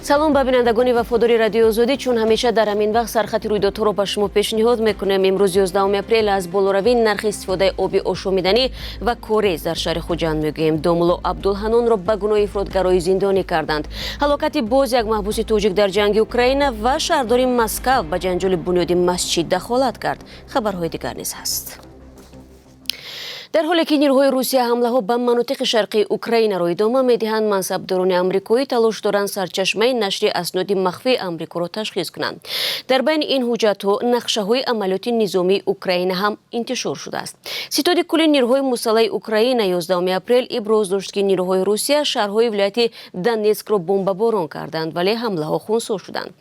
Салом ба бинандагони вафодори Радиои Озодӣ. Чун ҳамеша дар ҳамин вақт сархати рӯйдодҳоро ба шумо пешниҳод мекунем. Имрӯз, 11 апрел, аз болоравии нархи истифодаи оби ошомиданӣ ва корез дар шаҳри Хуҷанд мегӯем. Домулло Абдулҳаноро ба гуноҳи ифротгароӣ зиндонӣ карданд. Ҳалокати боз як маҳбуси тоҷик дар ҷанги Украина ва шаҳрдори Москав ба ҷанҷоли бунёди масҷид дахолат кард. Хабарҳои дигар низ ҳаст. Дар ҳоле ки нирӯҳои Русия ҳамлаҳо ба манотиқи шарқии Украинаро идома медиҳанд, мансабдорони амрикоӣ талош доранд сарчашмаи нашри асноди махфии Амрикоро ташхис кунанд. Дар байни ин ҳуҷҷатҳо нақшаҳои амалиёти низомии Украина ҳам интишор шудааст. Ситоди кулли нирӯҳои мусаллаҳи Украина 11 апрел иброз дошт, ки нирӯҳои Русия шаҳрҳои вилояти Донецкро бомбаборон карданд, вале ҳамлаҳо хунсо шуданд.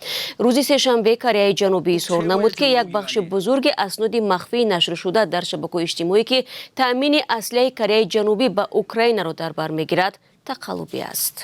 Рӯзи сешанбе Кореяи Ҷанубӣ изҳор намуд, ки як бахши бузурги асноди махфии нашршуда дар шабакаҳои иҷтимоӣ, ки таъмини аслиҳаи Кореяи Ҷанубӣ ба Украинаро дар бар мегирад, тақаллубӣ аст.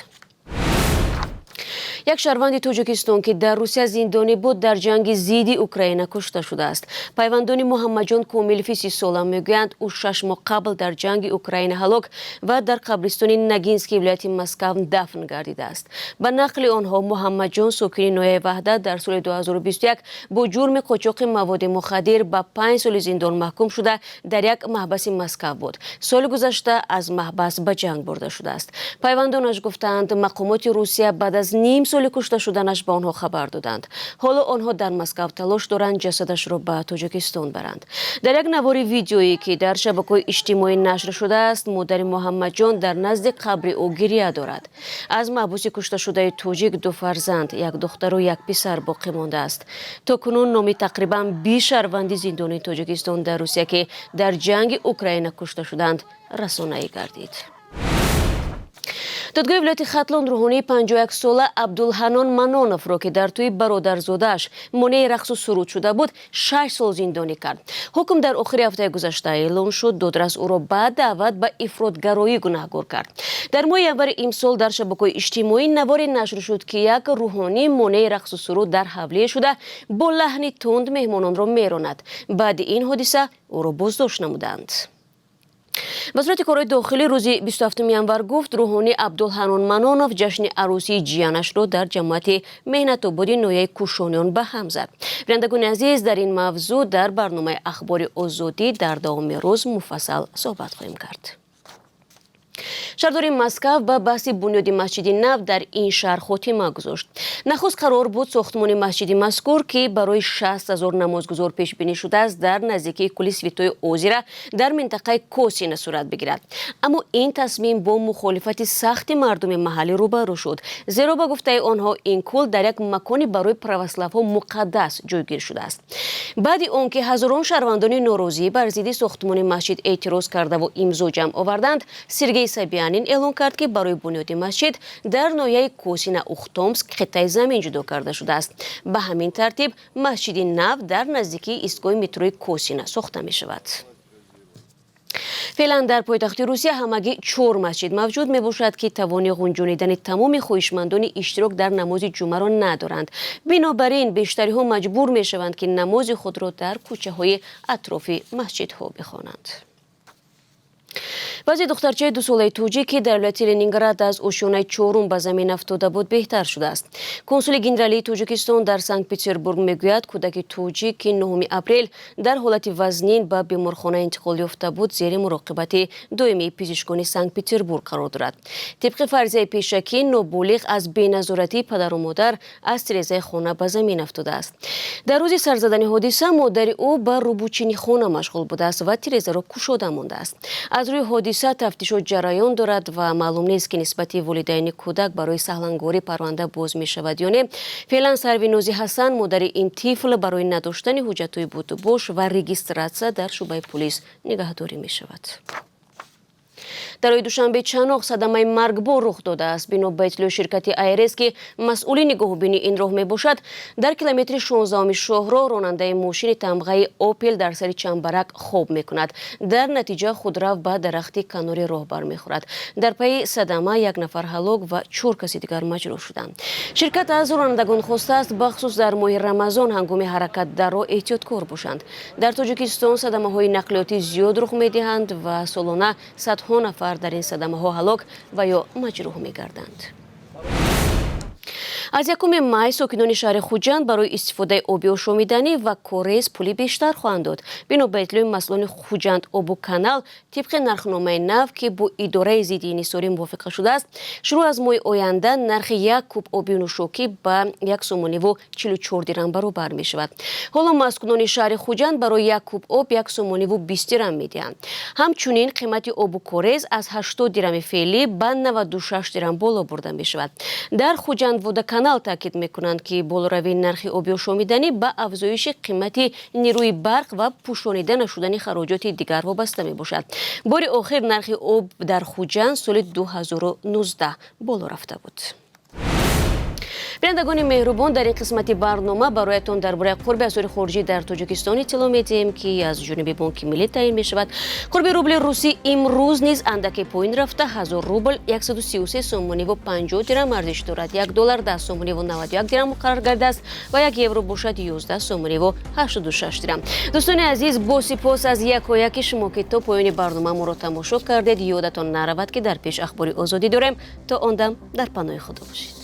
Як шаҳрванди Тоҷикистон, ки дар Русия зиндонӣ буд, дар ҷанги зидди Украина кушта шудааст. Пайвандони Муҳаммадҷон Комилови 30-сола мегӯянд, ӯ 6 моҳ қабл дар ҷанги Украина ҳалок ва дар қабристони Ногинский вилояти Москав дафн гардидааст. Ба нақли онҳо, Муҳаммадҷон, сокини ноҳияи Ваҳдат, дар соли 2021 бо ҷурми қочоқи маводи мухаддир ба 5 соли зиндон маҳкум шуда, дар як маҳбаси Москав буд. Соли гузашта аз маҳбас ба ҷанг бурда шудааст. Пайвандонаш гуфтаанд, мақомоти Русия баъд аз ним соли кушта шуданаш ба онҳо хабар доданд. Ҳоло онҳо дар Москав талош доранд ҷасадашро ба Тоҷикистон баранд. Дар як навори видеоӣ, ки дар шабакаҳои иҷтимоӣ нашр шудааст, модари Муҳаммадҷон дар назди қабри ӯ гирия дорад. Аз маҳбуси кушташудаи тоҷик ду фарзанд, як духтару як писар, боқӣ мондааст. То кунун номи тақрибан 20 шаҳрванди зиндонии Тоҷикистон дар Русия, ки дар ҷанги Украина кушта шуданд, расонаӣ гардид. Додгоҳи вилояти Хатлон рӯҳонии 51-сола Абдулҳанон Маноновро, ки дар тӯи бародарзодааш монеи рақсу суруд шуда буд, 6 сол зиндонӣ кард. Ҳукм дар охири ҳафтаи гузашта эълон шуд. Додрас ӯро ба даъват ба ифротгароӣ гунаҳгор кард. Дар моҳи январи имсол дар шабакаҳои иҷтимоӣ наворе нашр шуд, ки як рӯҳонӣ монеи рақсу суруд дар ҳавлие шуда, бо лаҳни тунд меҳмононро меронад. Баъди ин ҳодиса ӯро боздошт намуданд. Вазорати корҳои дохилӣ рӯзи 27 январ гуфт, рӯҳонӣ Абдулҳанон Манонов ҷашни арӯсии ҷиянашро дар ҷамоати Меҳнатободи ноҳияи Кӯшониён ба ҳам зад. Бинандагони азиз, дар ин мавзӯъ дар барномаи Ахбори Озодӣ дар давоми рӯз муфассал суҳбат хоҳем кард. Шаҳрдори Москав ба баҳси бунёди масҷиди нав дар ин шаҳр хотима гузошт. Нахуст қарор буд сохтмони масҷиди мазкур, ки барои 60 000 намозгузор пешбинӣ шудааст, дар наздикии кӯли Святое озеро дар минтақаи Косино сурат бигирад. Аммо ин тасмим бо мухолифати сахти мардуми маҳаллӣ рӯбарӯ шуд, зеро ба гуфтаи онҳо ин кӯл дар як макони барои православҳо муқаддас ҷойгир шудааст. Баъди он ки ҳазорон шаҳрвандони норозӣ бар зидди сохтмони масҷид эътироз кардаву имзо ҷамъ оварданд, Сергей Собянин эълон кард, ки барои бунёди масҷид дар ноҳияи Косино Ухтомск қитъаи замин ҷудо карда шудааст. Ба ҳамин тартиб масҷиди нав дар наздикии истгоҳи метрои Косино сохта мешавад. Феълан дар пойтахти Русия ҳамагӣ чор масҷид мавҷуд мебошад, ки тавони ғунҷонидани тамоми хоҳишмандони иштирок дар намози ҷумъаро надоранд. Бинобар ин бештариҳо маҷбур мешаванд, ки намози худро дар кӯчаҳои атрофи масҷидҳо бихонанд. Вазъи духтарчаи 2-солаи тоҷик, ки дар вилояти Ленинград аз ошёнаи чорум ба замин афтода буд, беҳтар шудааст. Консули генералии Тоҷикистон дар Санкт Петербург мегӯяд, кӯдаки тоҷик, ки 9 апрел дар ҳолати вазнин ба беморхона интиқол ёфта буд, зери муроқибати доимии пизишкони Санкт Петербург қарор дорад. Тибқи фарзияи пешакӣ, ноболиғ аз беназоратии падару модар аз тирезаи хона ба замин афтодааст. Дар рӯзи сар задани ҳодиса модари ӯ ба рӯбучини хона машғул будааст ва тирезаро кушода мондааст. Аз рӯи ҳодиса тафтишот ҷараён дорад ва маълум нест, ки нисбати волидайни кӯдак барои саҳлангорӣ парванда боз мешавад ё не. Феълан Сарвинози Ҳасан, модари ин тифл, барои надоштани ҳуҷҷатҳои будубош ва регистратсия дар шӯъбаи пулис нигаҳдорӣ мешавад. Дар роҳи Душанбе Чаноқ садамаи маргбор рух додааст. Бино ба иттилои ширкати АРС, ки масъули нигоҳубини ин роҳ мебошад, дар километри 16-уми шоҳроҳ ронандаи мошини тамғаи Опел дар сари чамбарак хоб мекунад. Дар натиҷа худрав ба дарахти канори роҳ бармехӯрад. Дар пайи садама як нафар ҳалок ва чор каси дигар маҷрӯҳ шуданд. Ширкат аз ронандагон хостааст, бахусус дар моҳи Рамазон ҳангоми ҳаракат дар роҳ эҳтиёткор бошанд. Дар Тоҷикистон садамаҳои нақлиётӣ зиёд рух медиҳанд ва солона садҳо нафар дар ин садамаҳо ҳалок ва ё маҷрӯҳ мегарданд. Аз 1 май сокинони шаҳри Хуҷанд барои истифодаи оби ошомиданӣ ва корез пули бештар хоҳанд дод. Бино ба иттилои масъулони Хуҷанд обу канал, тибқи нархномаи нав, ки бо идораи зидди инҳисорӣ мувофиқа шудааст, шурӯъ аз моҳи оянда нархи як куб оби нӯшокӣ ба 1 сомониву 44 дирам баробар мешавад. Ҳоло маскунони шаҳри Хуҷанд барои як куб об 1 сомониву 20 дирам медиҳанд. Ҳамчунин қимати обу корез аз 80 дирами феълӣ ба 96 дирам боло бурда мешавад. Дар Хуҷанд Водоканал таъкид мекунанд, ки болоравии нархи оби ошомиданӣ ба афзоиши қимати нерӯи барқ ва пӯшонида нашудани хароҷоти дигар вобаста мебошад. Бори охир нархи об дар Хуҷанд соли 2019 боло рафта буд. Бинандагони меҳрубон, дар ин қисмати барнома бароятон дар бораи қурби асъори хориҷӣ дар Тоҷикистон иттилоъ медиҳем, ки аз ҷониби Бонки Миллӣ таъин мешавад. Қурби рубли русӣ имрӯз низ андаке поин рафта, 1000 рубл 133 сомониву 50 дирам арзиш дорад. 1 доллар 10 сомониву 91 дирам муқаррар гардааст ва 1 евро бошад 11 сомониву 86 дирам. Дӯстони азиз, бо сипос аз якояки шумо, ки то поёни барнома моро тамошо кардед. Ёдатон наравад, ки дар пеш Ахбори Озодӣ дорем. То он дам дар паноҳи Худо бошед.